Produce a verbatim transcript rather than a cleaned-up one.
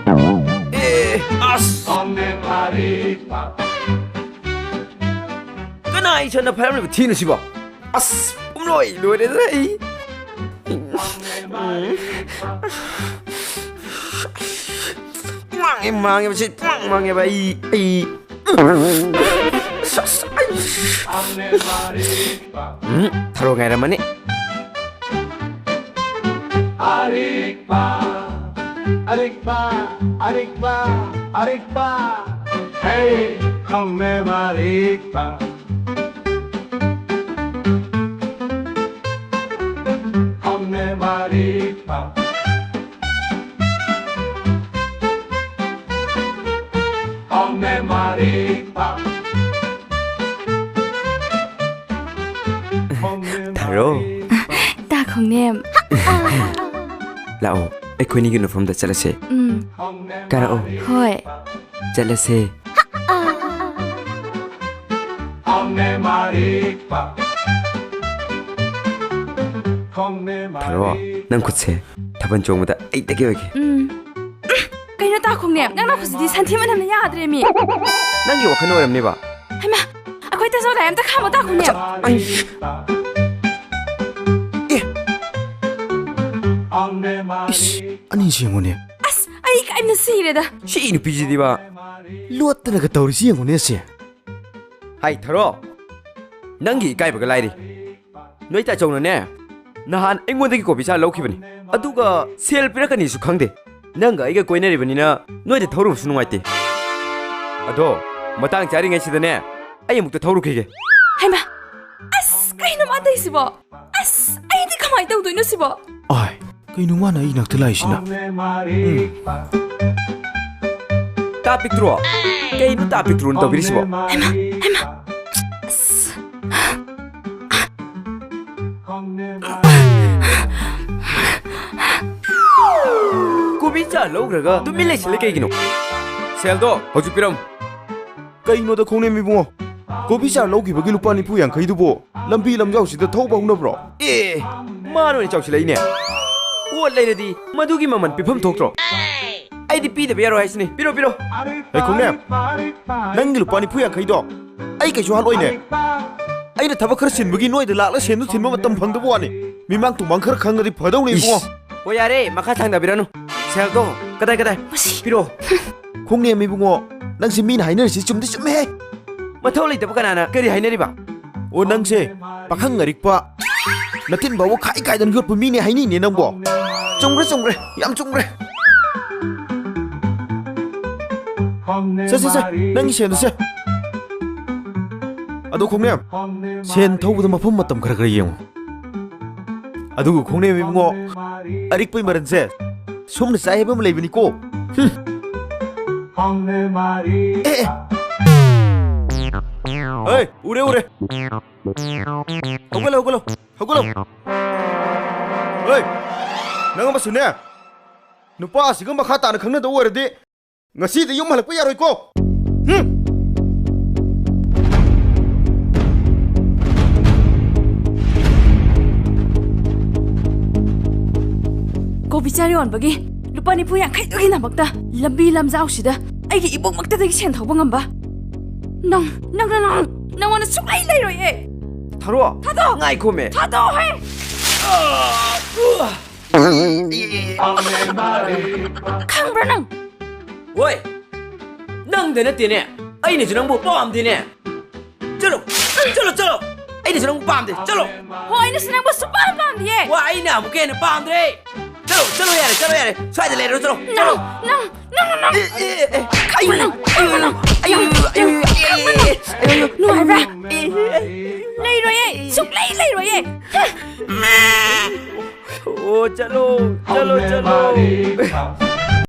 ꯑꯦ, ꯑꯁ! ꯀꯅꯥ ꯏꯁꯟꯅ ꯐꯥꯏꯔꯝꯂꯤꯕ ꯊꯤꯅ ꯁꯤꯕꯣ? ꯑꯁ, ꯄꯨꯝꯂꯣꯏ ꯂꯣꯏꯔꯦꯗ ꯑꯩ꯫ ꯃꯥꯡꯉꯦ, ꯃꯥꯡꯉꯦ, ꯃꯁꯤ ꯄꯨꯡꯃꯥꯡ ꯃꯥꯡꯉꯦꯕ ꯑꯩ, ꯑꯩ꯫ ꯑꯁ, ꯑꯩ꯫ ꯎꯝ, ꯊꯔꯣ ꯉꯥꯏꯔꯝꯃꯅꯤ꯫ ꯑꯔꯤꯛꯄ, ꯑꯔꯤꯛꯄ, ꯑꯔꯤꯛꯄ, ꯑꯔꯤꯛꯄ꯫ ꯍꯦ, ꯈꯪꯅꯦ ꯃꯔꯤꯛꯄ꯫ ꯈꯪꯅꯦ ꯃꯔꯤꯛꯄ꯫ ꯈꯪꯅꯦ ꯃꯔꯤꯛꯄ꯫ ꯊꯔꯣ꯫ ꯇꯥ ꯈꯣꯡꯅꯦꯝ꯫ ꯂꯥꯛꯑꯣ, ꯑꯩꯈꯣꯏꯅꯤꯒꯤ ꯅꯐꯝꯗ ꯆꯠꯂꯁꯦ꯫ ꯎꯝ꯫ ꯀꯥꯔꯛꯑꯣ꯫ ꯍꯣꯏ꯫ ꯆꯠꯂꯁꯦ꯫ ꯊꯔꯣ, ꯅꯪ ꯈꯨꯠꯁꯦ ꯊꯥꯕꯜ ꯆꯣꯡꯕꯗ ꯑꯩ ꯇꯦꯛꯀꯦ ꯑꯣꯏꯒꯦ꯫ ꯎꯝ꯫ ꯀꯩꯅꯣ ꯇꯥ ꯈꯣꯡꯅꯦꯝ? ꯅꯪ ꯅꯈꯨꯠꯁꯤꯗꯤ ꯁꯟꯊꯤ ꯃꯅꯝꯅ ꯌꯥꯗ꯭ꯔꯦꯃꯤ꯫ ꯅꯪꯒꯤ ꯋꯥꯈꯜ ꯑꯣꯏꯔꯝꯅꯤꯕ꯫ ꯍꯩꯃꯥ, ꯑꯩꯈꯣꯏ ꯇꯥꯖꯧ ꯂꯥꯏ ꯑꯝꯇ ꯈꯥꯝꯃꯣ ꯇꯥ ꯈꯣꯡꯅꯦꯝ꯫ ꯑꯩ꯫ ꯑꯦ꯫ ꯏꯁ, ꯑꯅꯤꯁꯤ ꯌꯦꯡꯉꯨꯅꯦ꯫ ꯑꯁ, ꯑꯩ ꯏꯀꯥꯏꯕꯅ ꯁꯤꯔꯦꯗ꯫ ꯁꯤ ꯅꯨꯄꯤꯁꯤꯗꯤꯕ꯫ ꯂꯣꯠꯇꯅꯒ ꯇꯧꯔꯤꯁꯤ ꯌꯦꯡꯉꯨꯅꯦ ꯑꯁꯦ꯫ ꯍꯥꯏ ꯊꯔꯣ, ꯅꯪꯒꯤ ꯏꯀꯥꯏꯕꯒ ꯂꯥꯏꯔꯤ꯫ ꯅꯣꯏ ꯇꯥꯆꯧꯅꯅꯦ, ꯅꯍꯥꯟ ꯑꯩꯉꯣꯟꯗꯒꯤ ꯀꯣꯕꯤ ꯆꯥꯔ ꯂꯧꯈꯤꯕꯅꯤ꯫ ꯑꯗꯨꯒ ꯁꯦꯜ ꯄꯤꯔꯛꯀꯅꯤꯁꯨ ꯈꯪꯗꯦ꯫ ꯅꯪꯒ ꯑꯩꯒ ꯀꯣꯏꯅꯔꯤꯕꯅꯤꯅ ꯅꯣꯏꯗ ꯊꯧꯔꯨꯕꯁꯨ ꯅꯨꯡꯉꯥꯏꯇꯦ꯫ ꯑꯗꯣ ꯃꯇꯥꯡ ꯆꯥꯔꯤꯉꯩꯁꯤꯗꯅꯦ, ꯑꯩ ꯑꯃꯨꯛꯇ ꯊꯧꯔꯨꯈꯤꯒꯦ꯫ ꯍꯩꯃꯥ! ꯑꯁ, ꯀꯩꯅꯣ ꯃꯥ ꯇꯧꯏꯁꯤꯕꯣ? ꯑꯁ, ꯑꯩꯗꯤ ꯀꯃꯥꯏ ꯇꯧꯗꯣꯏꯅꯣ ꯁꯤꯕꯣ? ꯑꯥꯏ, ꯀꯩꯅꯣ ꯃꯥꯅ ꯑꯩ ꯏꯅꯥꯛꯇ ꯂꯥꯛꯏꯁꯤꯅ? ꯎꯝ꯫ ꯇꯥ ꯄꯤꯛꯇ꯭ꯔꯣ? ꯀꯩꯅꯣ ꯇꯥ ꯄꯤꯛꯇ꯭ꯔꯣꯅ ꯇꯧꯕꯤꯔꯤꯁꯤꯕꯣ? ꯍꯩꯃꯥ, ꯍꯩꯃꯥ! ꯑꯁ! ꯀꯣꯕꯤ ꯆꯥꯔ ꯂꯧꯈ꯭ꯔꯒ ꯇꯨꯃꯤꯟ ꯂꯩꯁꯤꯜꯂꯦ ꯀꯩꯒꯤꯅꯣ? ꯁꯦꯜꯗꯣ ꯍꯧꯖꯤꯛ ꯄꯤꯔꯝꯃꯨ꯫ ꯀꯩꯅꯣꯗ ꯈꯣꯡꯅꯦꯝ ꯏꯕꯨꯡꯉꯣ? ꯀꯣꯕꯤ ꯆꯥꯔ ꯂꯧꯈꯤꯕꯒꯤ ꯂꯨꯄꯥ ꯅꯤꯐꯨ ꯌꯥꯡꯈꯩꯗꯨꯕꯨ ꯂꯝꯕꯤ ꯂꯝꯖꯥꯎꯁꯤꯗ ꯊꯧꯕ ꯍꯧꯅꯕ꯭ꯔꯣ? ꯑꯦ, ꯃꯥꯅ ꯑꯣꯏꯅ ꯆꯥꯎꯁꯤꯜꯂꯛꯏꯅꯦ꯫ ꯄꯣꯠ ꯂꯩꯔꯗꯤ ꯃꯗꯨꯒꯤ ꯃꯃꯜ ꯄꯤꯐꯝ ꯊꯣꯛꯇ꯭ꯔꯣ? ꯑꯩꯗꯤ ꯄꯤꯗꯕ ꯌꯥꯔꯣꯏ ꯍꯥꯏꯁꯤꯅꯤ꯫ ꯄꯤꯔꯣ, ꯄꯤꯔꯣ꯫ ꯑꯩ ꯈꯣꯡꯅꯦꯝ, ꯅꯪꯒꯤ ꯂꯨꯄꯥ ꯅꯤꯐꯨ ꯌꯥꯡꯈꯩꯗꯣ ꯑꯩ ꯀꯩꯁꯨ ꯍꯥꯠꯂꯣꯏꯅꯦ꯫ ꯑꯩꯅ ꯊꯕꯛ ꯈꯔ ꯆꯤꯟꯕꯒꯤ ꯅꯣꯏꯗ ꯂꯥꯛꯂꯒ ꯁꯦꯟꯗꯨ ꯊꯤꯟꯕ ꯃꯇꯝ ꯐꯪꯗꯕ ꯋꯥꯅꯤ꯫ ꯃꯤꯃꯥꯡ ꯇꯨꯃꯥꯡ ꯈꯔ ꯈꯪꯉꯗꯤ ꯐꯗꯧꯅꯤ ꯏꯕꯨꯡꯉꯣ꯫ ꯏꯁ꯫ ꯍꯣꯏ, ꯌꯥꯔꯦ, ꯃꯈꯥ ꯊꯥꯡꯗꯕꯤꯔꯅꯨ꯫ ꯁꯦꯜꯗꯣ ꯀꯗꯥꯏ, ꯀꯗꯥꯏ? ꯃꯁꯤ꯫ ꯄꯤꯔꯣ꯫ ꯈꯣꯡꯅꯦꯝ ꯏꯕꯨꯡꯉꯣ, ꯅꯪꯁꯦ ꯃꯤꯅ ꯍꯥꯏꯅꯔꯤꯁꯤ ꯆꯨꯝꯗꯤ ꯆꯨꯝꯃꯦꯍꯦ꯫ ꯃꯊꯧ ꯂꯩꯇꯕ ꯀꯅꯥꯅ ꯀꯔꯤ ꯍꯥꯏꯅꯔꯤꯕ? ꯑꯣ, ꯅꯪꯁꯦ ꯄꯥꯈꯪ ꯑꯔꯤꯛꯄ, ꯅꯇꯤꯟ ꯐꯥꯎꯕ ꯈꯥꯏ ꯈꯥꯏꯗꯅ ꯌꯣꯠꯄ ꯃꯤꯅꯦ ꯍꯥꯏꯅꯤꯡꯅꯦ ꯅꯪꯕꯣ꯫ ꯆꯨꯝꯈ꯭ꯔꯦ, ꯆꯨꯝꯈ꯭ꯔꯦ, ꯌꯥꯝ ꯆꯨꯝꯈ꯭ꯔꯦ꯫ ꯁꯦ, ꯁꯦ, ꯁꯦ, ꯅꯪꯒꯤ ꯁꯦꯟꯗꯨ ꯁꯦ꯫ ꯑꯗꯣ ꯈꯣꯡꯅꯦꯝ, ꯁꯦꯟ ꯊꯧꯕꯗ ꯃꯐꯝ ꯃꯇꯝ ꯈꯔ ꯈꯔ ꯌꯦꯡꯉꯨ꯫ ꯑꯗꯨꯒ ꯈꯣꯡꯅꯦꯝ ꯏꯕꯨꯡꯉꯣ, ꯑꯔꯤꯛꯄꯩ ꯃꯔꯟꯁꯦ ꯁꯣꯝꯅ ꯆꯥꯏ ꯍꯥꯏꯕ ꯑꯃ ꯂꯩꯕꯅꯤꯀꯣ꯫ ꯍꯨꯝ꯫ ꯑꯦ, ꯑꯦ꯫ ꯍꯣꯏ, ꯎꯔꯦ, ꯎꯔꯦ꯫ ꯍꯧꯒꯠꯂꯣ, ꯍꯧꯒꯠꯂꯣ, ꯍꯧꯒꯠꯂꯣ꯫ ꯍꯣꯏ, ꯅꯪ ꯑꯃꯁꯨꯅꯦ, ꯅꯨꯄꯥ ꯑꯁꯤꯒ ꯃꯈꯥ ꯇꯥꯅ ꯈꯪꯅꯗꯧ ꯑꯣꯏꯔꯗꯤ ꯉꯁꯤꯗꯤ ꯌꯨꯝ ꯍꯜꯂꯛꯄ ꯌꯥꯔꯣꯏꯀꯣ꯫ ꯍꯨꯝ꯫ ꯀꯣꯕꯤ ꯆꯥꯔ ꯌꯣꯟꯕꯒꯤ ꯂꯨꯄꯥ ꯅꯤꯐꯨ ꯌꯥꯡꯈꯩꯗꯨꯒꯤꯗꯃꯛꯇ ꯂꯝꯕꯤ ꯂꯝꯖꯥꯎꯁꯤꯗ ꯑꯩꯒꯤ ꯏꯕꯨꯡꯃꯛꯇꯗꯒꯤ ꯁꯦꯟ ꯊꯧꯕ ꯉꯝꯕ? ꯅꯪ, ꯅꯪ, ꯅꯪ, ꯅꯪ, ꯅꯪꯉꯣꯟꯗ ꯁꯨꯡꯂꯩ ꯂꯩꯔꯣꯏꯌꯦ꯫ ꯊꯥꯔꯣ꯫ ꯊꯥꯗꯣꯛ꯫ ꯉꯥꯏꯈꯣꯃꯦ꯫ ꯊꯥꯗꯣꯛꯑꯣꯍꯦ꯫ ꯈꯪꯕ꯭ꯔꯥ ꯅꯪ? ꯍꯣꯏ, ꯅꯪꯗ ꯅꯠꯇꯦꯅꯦ, ꯑꯩꯅꯁꯨ ꯅꯪꯕꯨ ꯄꯥꯝꯗꯦꯅꯦ꯫ ꯆꯠꯂꯣ, ꯆꯠꯂꯣ, ꯆꯠꯂꯣ꯫ ꯑꯩꯅꯁꯨ ꯅꯪꯕꯨ ꯄꯥꯝꯗꯦ꯫ ꯆꯠꯂꯣ꯫ ꯍꯣ, ꯑꯩꯅꯁꯨ ꯅꯪꯕꯨ ꯁꯨꯡꯄꯥꯝ ꯄꯥꯝꯗꯤꯌꯦ꯫ ꯋꯥ, ꯑꯩꯅ ꯑꯃꯨꯛꯀ ꯍꯦꯟꯅ ꯄꯥꯝꯗ꯭ꯔꯦ꯫ ꯆꯠꯂꯣ, ꯆꯠꯂꯣ, ꯌꯥꯔꯦ, ꯆꯠꯂꯣ, ꯌꯥꯔꯦ꯫ ꯁ꯭ꯋꯥꯏꯗ ꯂꯩꯔꯅꯨ, ꯆꯠꯂꯣ꯫ ꯅꯪ, ꯆꯠꯂꯣ꯫ ꯅꯪ, ꯅꯪ, ꯅꯪ, ꯅꯪ꯫ ꯑꯦ, ꯑꯦ, ꯑꯦ, ꯑꯩ, ꯈꯪꯕ꯭ꯔꯥ ꯅꯪ? ꯑꯩ, ꯈꯪꯕ꯭ꯔꯥ ꯅꯪ? ꯑꯩ, ꯑꯩ, ꯑꯩ, ꯅꯨꯡꯉꯥꯏꯕ꯭ꯔꯥ? ꯑꯩ, ꯑꯩ, ꯂꯩꯔꯣꯏꯌꯦ, ꯁꯨꯡꯂꯩ ꯂꯩꯔꯣꯏꯌꯦ꯫ ꯑꯣ, ꯆꯠꯂꯣ, ꯆꯠꯂꯣ, ꯆꯠꯂꯣ꯫